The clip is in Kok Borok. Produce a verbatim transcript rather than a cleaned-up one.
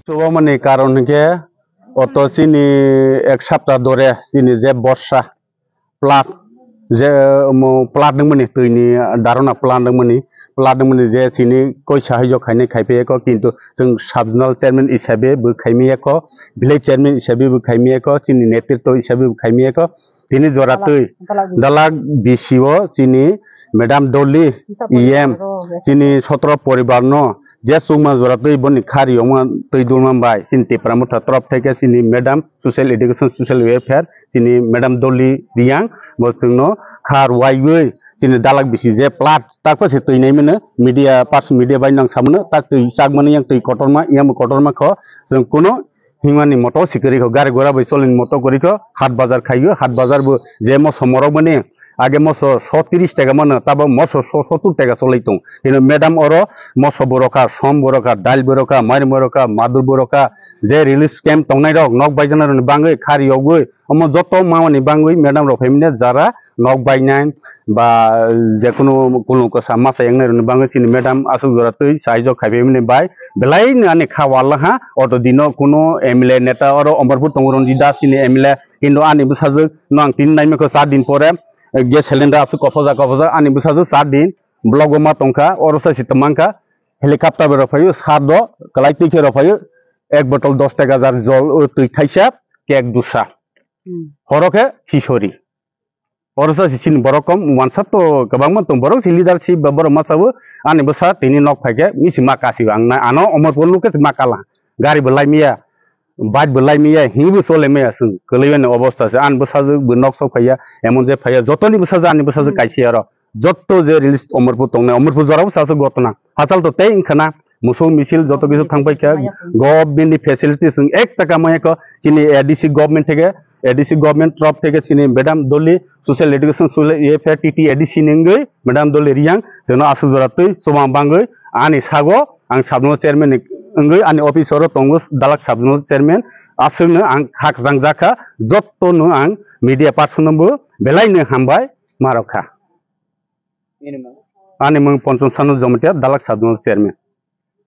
Chubamani karon hwnkhe oto chini ek sapta dore chini je borsa plat je omo plat nangmani twini dharana plat nangmani plat nangmani je chini koisa haijok khainai khaipai eko kintu chwng sub zonal chairman hisabe bo khaimai eko village chairman hisabe bo khaimai eko chini netritwo hisabe bo khaimai eko tini jora twi dalak bisi o chini madam Dolly E M chini sotro poribar no je chukma jora twi boni khari yongma twi dulma bai chini Tipra Motha torop theke chini madam social education social welfare chini madam Dolly Riang bo chwngno kha rwaiwi chini dalak bisi je plat takpa se twi naimano media person media bai nang samano tak twi chakmani yang twi kotorma yang kotorma kho chwng kuno himani moto sikiri kho gari gora bai solini moto kori kho hat bazar khaiyo hat bazar bo je mo somorok mani age moso so tris taka mano tabo moso so sottur taka solai tong kino madam oro moso borokha som borokha dal borokha mairung borokha madur borokha je relief camp tongnai rok nok baijaknai rokni bangwi khari yogwi omo joto mamani bangwi madam rok phaimani jara nok bainai ba jekunu kulung kwsa masa yangnai rokni bangwi chini madam aswk jora twi sahajyo khaibaimani bai belai no ani kha wal ha auto dino kuno M L A neta oro Omorpur tongo Ranjit Das chini M L A kintu ani bwsajwk no ang tini naimikho char din pore gas cylinder aswk kophojak kophojak ani bwsajwk char din block o ma tongkha oro sa si twmangkha helicopter bai rok phaio sar do kwlai twi khe rok phaio ek botol dos taka jar jol o twi thaisa cake dusa horo khe hisori. Oro sa si chini borok kom wansa to kwbangma tong borok si leadership ba borok ma chabo ani bwsa tini nok phai khe misi ma kasi ang na ano Omorpur nuk khe ma kala gari bo lai miya bike bo lai miya hing bo chole miya chwng kwlwi ani obostha se ani bwsajwk bo nok sok phaiya emon je phaiya jotoni bwsajwk ani bwsajwk kaisa aro jotto je release Omorpur tongnai Omorpur jorao sa se gotna hachal to tei wngkha na musuk misil joto kisu thangpai kha government ni facilities wng ek taka maya kho chini A D C government theke A D C government torop theke chini madam Dolly social education social welfare T T A D C ni wngwi madam Dolly Riang chwngno aswk jora twi chuma bangwi ani sago ang sabno chairman ni wngwi ani office oro tongo dalak sabno chairman aswkno ang khakchang jakha jotto no ang media person no bo belai no hambai ma rokha. Ani mung Pancham Sanu Jamatia, Dalak Sub Zonal Chairman.